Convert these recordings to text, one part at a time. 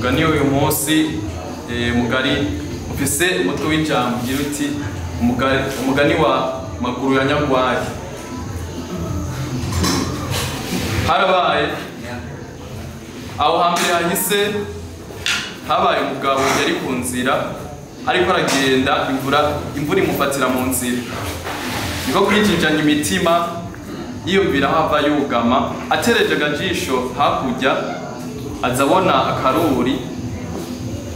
Umugani uyu munsi mugari ufise umutwe w'ijambo ugira uti umugani wa maguru ya Nyagwari. Harabaye aho hambere hahise habaye umugabo yari ku nzira ariko aragenda, imvura imufatira mu nzira, niko kwijinjanya imitima yiyumvira aho ava yugama, atereje agajisho hakurya azabona akaruri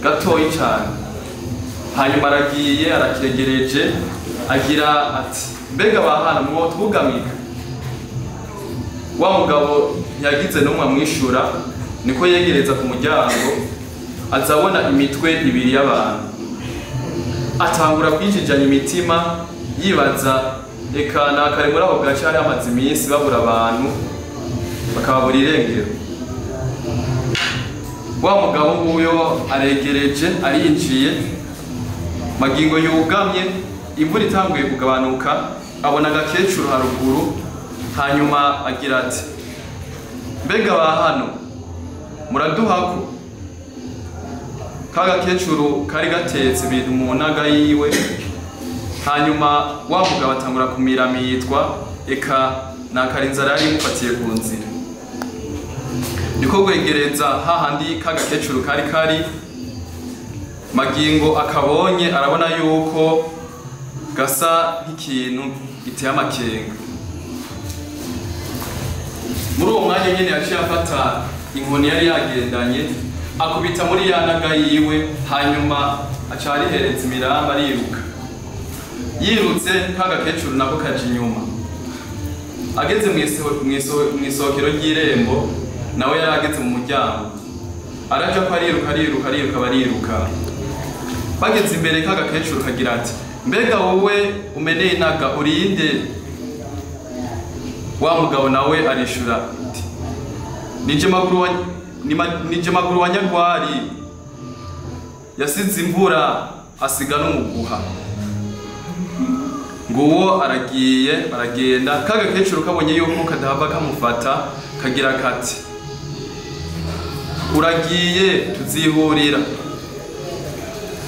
gatoyi cyane. Hanyuma aragiye arakegereje agira ati mbega bahana mwo twugamika. Wa mugabo ntiyagize n'umwe amwishura, niko yegereza ku muryango azabona imitwe ibiri y'abantu, atangura kwijijanya imitima yibaza eka nakare muri ako gace hari hamaze iminsi babura abantu bakababura irengero. Wa mugabo nguyo aregereje arinjiye, magingo yugamye imvura itanguye kugabanuka, abona agakecuru haruguru, hanyuma agira ati mbega ba hano muraduhako. Ka gakecuru kari gatetse ibintu mu ntaga yiwe, hanyuma wa mugabo atangura kumiramitwa, eka nakare inzara yari imufatiye ku nzira. Niko kwegereza hahandi ka gakecuru kari kari, magingo akabonye arabona yuko gasa nk'ikintu giteye amakenga. Muri uwo mwanya nyene yaciye afata inkoni yari yagendanye akubita muri ya ntaga yiwe, hanyuma aca arihereza imiramba ariruka. Yirutse ka gakecuru nako kaja inyuma. Ageze mw'isohokero ry'irembo, nawe yari ageze mu muryango, araja ko ariruka ariruka ariruka bariruka. Bageze imbere ka gakecuru kagira ati mbega wowe umeneye inaga urinde? Wa mugabo nawe arishura ati nije maguru wa Nyagwari yasize imvura asiga n'umuguha. Nguwo aragiye baragenda. Ka gakecuru kabonye yuko kadahava kamufata, kagira kati uragiye tuzihurira,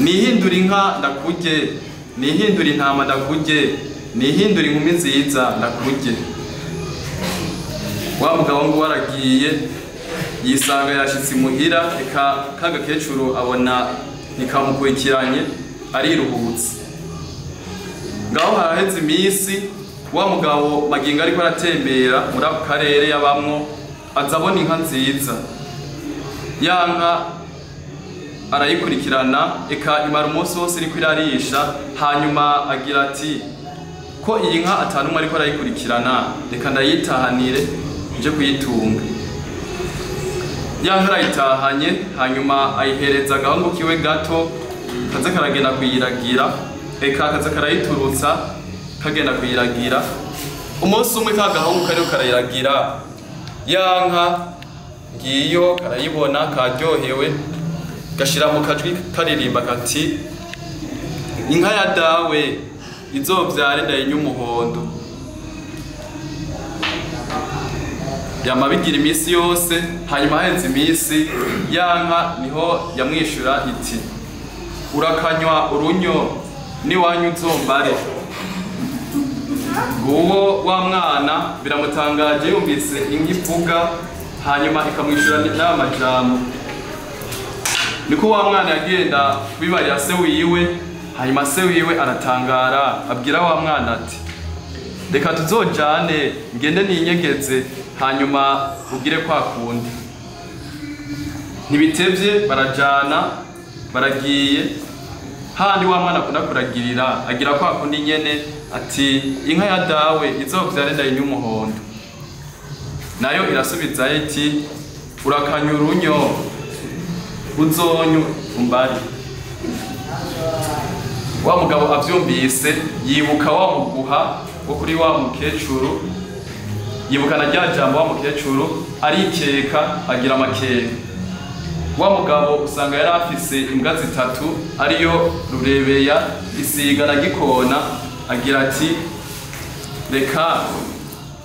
nihindura inka ndakurye, nihindura intama ndakurye, nihindura inkumi nziza ndakurye. Wa mugabo nguwo aragiye yisanga yashitse imuhira, eka ka gakecuru abona ntikamukurikiranye ariruhutse. Ngaho haraheze iminsi, wa mugabo magingo ariko aratembera muri ako karere yabamwo, azabona inka nziza. Ya nka arayikurikirana, eka imara umunsi wose iriko irarisha, hanyuma agira ati ko iyi nka atanumwe ariko arayikurikirana, reka ndayitahanire nje kuyitunga. Ya nka arayitahanye, hanyuma ayihereza agahungu kiwe gato kaze karagenda kuyiragira, eka kaze karayiturutsa kagenda kuyiragira. Umunsi umwe ka gahungu kariko karayiragira, ya nka ngiyo karayibona karyohewe, gashira mu kajwi karirimba kati inka ya dawe izovyare ndayinywa umuhondo. Yama bigira iminsi yose, hanyuma haheze iminsi ya nka niho yamwishura iti urakanywa urunyo niwanyu uzombare. Nguwo wa mwana biramutangaje yumvise inka ivuga, hanyuma ikamwishura n'aya majambo. Niko wa mwana yagenda kubibarira se wiwe, hanyuma se wiwe aratangara abwira wa mwana ati reka tuzojane ngende ninyegeze hanyuma ugire kwa kundi. Ntibitevye barajana baragiye, handi wa mwana akunda kuragirira agira kwa kundi nyene ati inka ya dawe izovyare ndayinywa umuhondo. Nayo irasubizayo iti urakanywa urunyo uzonyu umbari. Wa mugabo avyumvise yibuka wa muguha wo kuri wa mukecuru, yibuka na rya jambo wa mukecuru, arikeka agira amakenga. Wa mugabo usanga yari afise imbwa zitatu ariyo Rurebeya, Isiga na Gikona, agira ati reka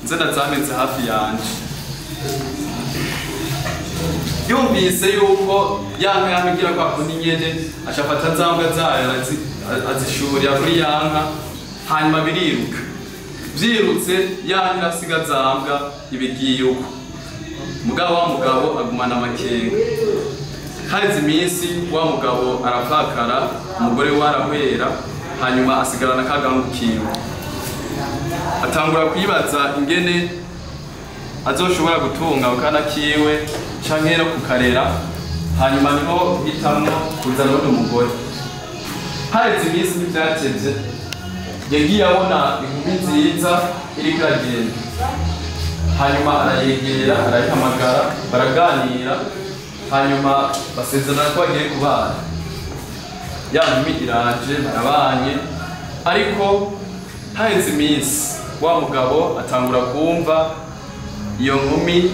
nze ndazameze hafi yanje. Yumvise yuko ya nka yamigira kwa kundi nyene, acafata za mbwa zayo azishurira kuri ya nka, hanyuma biriruka. Vyirutse ya nka irasiga za mbwa ibigiye uko. Mugabo wa mugabo agumana amakenga. Haheze iminsi wa mugabo arapfakara, umugore we arahwera, hanyuma asigarana ka gahungu kiwe. Atangura kwibaza ingene azoshobora gutunga akana kiwe canke no kukarera, hanyuma niho hitamwo kuzana uwundi mugore. Haheze iminsi ntivyatevye, yagiye abona inkumi nziza iriko iragenda, hanyuma arayegera arayihamagara, baraganira, hanyuma basezerana ko bagiye kubana. Ya nkumi iraje, barabanye, ariko haheze iminsi wa mugabo atangura kumva iyo nkumi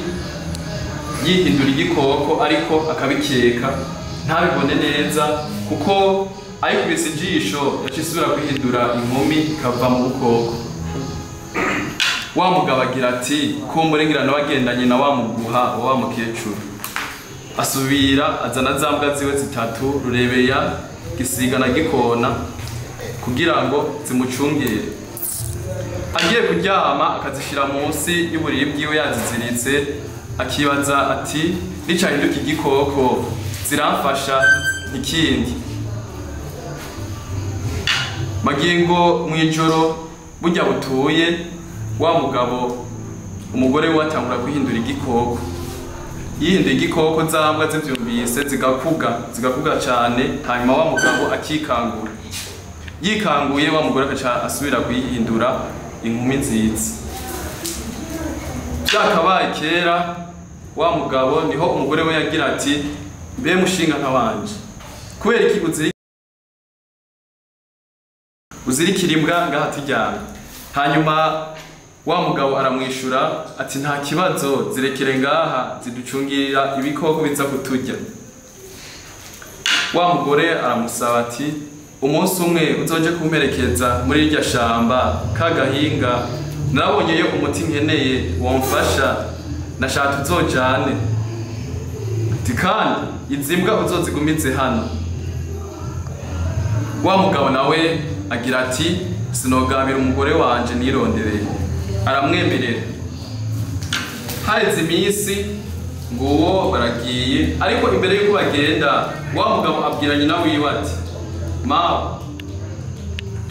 yihindura igikoko, ariko akabikeka ntabibone neza, kuko ayikubise ijisho yaciye isubira kwihindura inkumi ikava mu bukoko. Wa mugabo agira ati kumbure ngira wagendanye na wa muguha wa wa mukecuru. Asubira azana za mbwa ziwe zitatu, Rurebeya, Gisiga na Gikona, kugira ngo zimucungere. Agiye kuryama akazishira munsi y'uburiri bwiwe yaziziritse, akibaza ati nicahinduka igikoko ziramfasha ikindi. Magingo mwijoro burya butuye, wa mugabo umugore we atangura kwihindura igikoko. Yihinduye igikoko, za mbwa zivyumvise zigakuga, zigakuga cane, hanyuma wa mugabo akikangura. Yikanguye wa mugore akaca asubira kwihindura inkumi nziza. Vyakabaye kera, wa mugabo niho umugore we yagira ati mbe mushinga nka wanje, kubera iki uzirikira imbwa ngaha turyamye? Hanyuma wa mugabo aramwishura ati nta kibazo, zirekere ngaha ziducungirira ibikoko biza kuturya. Wa mugore aramusaba ati umunsi umwe uzoje kumperekeza muri irya shamba kagahinga, narabonyeyo umuti nkeneye womfasha, nashaka tuzojane. Ati kandi izi mbwa uzozigumize hano. Wa mugabo nawe agira ati sinogabira umugore wanje nirondereye. Aramwemerera. Haheze iminsi nguwo baragiye, ariko imbere yuko bagenda wa mugabo abwira nyina wiwe ati mawe,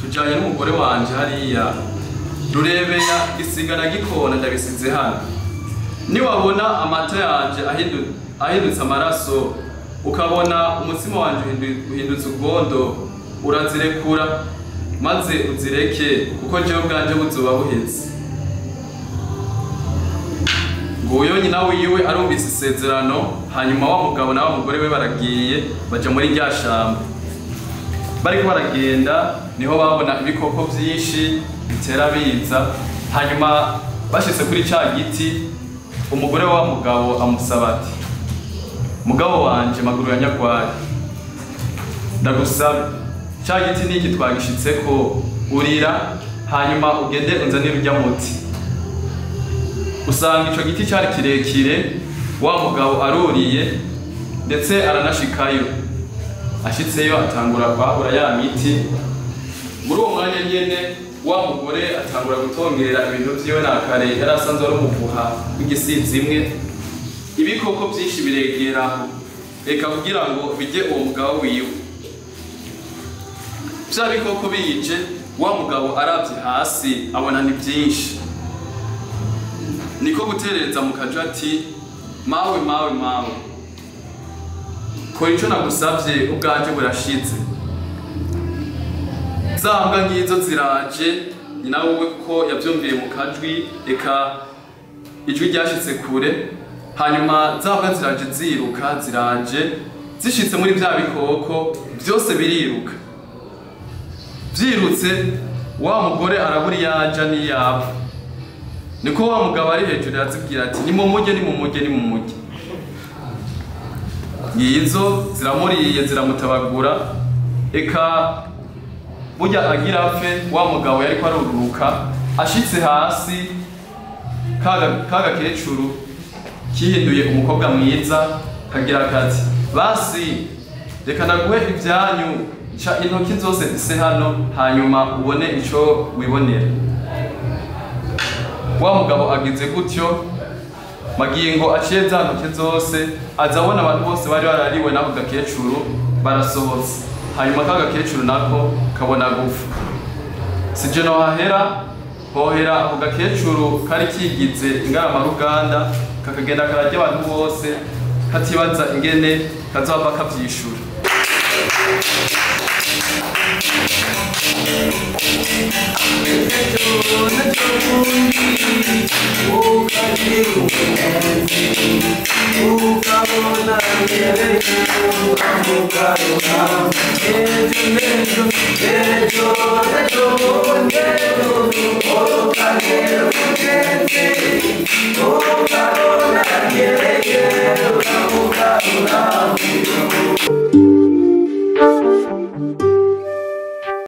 tujanye n'umugore wanje hariya, Rurebeya, Gisiga na Gikona ndabisize hano. Niwabona amata yanje ahindutse amaraso, ukabona umutsima wanje uhindutse ubwondo, urazirekura maze uzireke, kuko jewe ubwanje buzoba buheze. Nguyo nyina wiwe arumvise isezerano, hanyuma wa mugabo na wa mugore we baragiye baja muri rya shamba. Bariko baragenda niho babona ibikoko vyinshi bitera biza, hanyuma bashitse kuri ca giti, umugore wa mugabo amusaba ati mugabo wanje maguru ya nyagwari, ndagusaba ca giti niki twagishitseko, urira hanyuma ugende unzanire urya muti. Usanga ico giti cari kirekire, wa mugabo aruriye ndetse aranashikayo. Ashitseyo atangura kwahura ya miti. Muri uwo mwanya nyene wa mugore atangura gutongera ibintu vyiwe na kare yari asanzwe ari umuvuha w'igisizi imwe. Ibikoko vyinshi biregeraho eka kugira ngo bijye uwo mugabo wiwe. Vya bikoko bije, wa mugabo aravye hasi abona ni vyinshi. Niko guterereza mu kajo ati mawe mawe mawe, kora ico nagusavye ubwanje burashize. Za mbwa ngizo ziraje, nyina wiwe kuko yavyumviye mu kajwi, eka ijwi ryashitse kure. Hanyuma za mbwa ziraje ziruka, ziraje zishitse muri vya bikoko vyose biriruka. Vyirutse wa mugore arabura iyaja n'iyapfa. Niko wa mugabo ari hejuru yazibwira ati nimumurye, nimumurye, nimumurye. Ngizo ziramuriye ziramutabagura, eka burya agira apfe wa mugabo yariko aruruka, ashitse hasi kaga kecuru kihinduye umukobwa mwiza Kagira kati: "Basi reka ndaguhe ibyanyu, ca intoki zose zise hano, hanyuma ubone ico wibonera." Wa mugabo agize gutyo, magingo aciye za ntoki zose, aza abona abantu bose bari barariwe n'ako gakecuru barasohotse, hanyuma ka gakecuru nako kabona gupfa. Sije nohahera, hohera ako gakecuru kari kigize ingaramaruganda, kakagenda kararya abantu bose, katibaza ingene kazohava kavyishura. Ejo, ejo, ejo, ejo, ejo,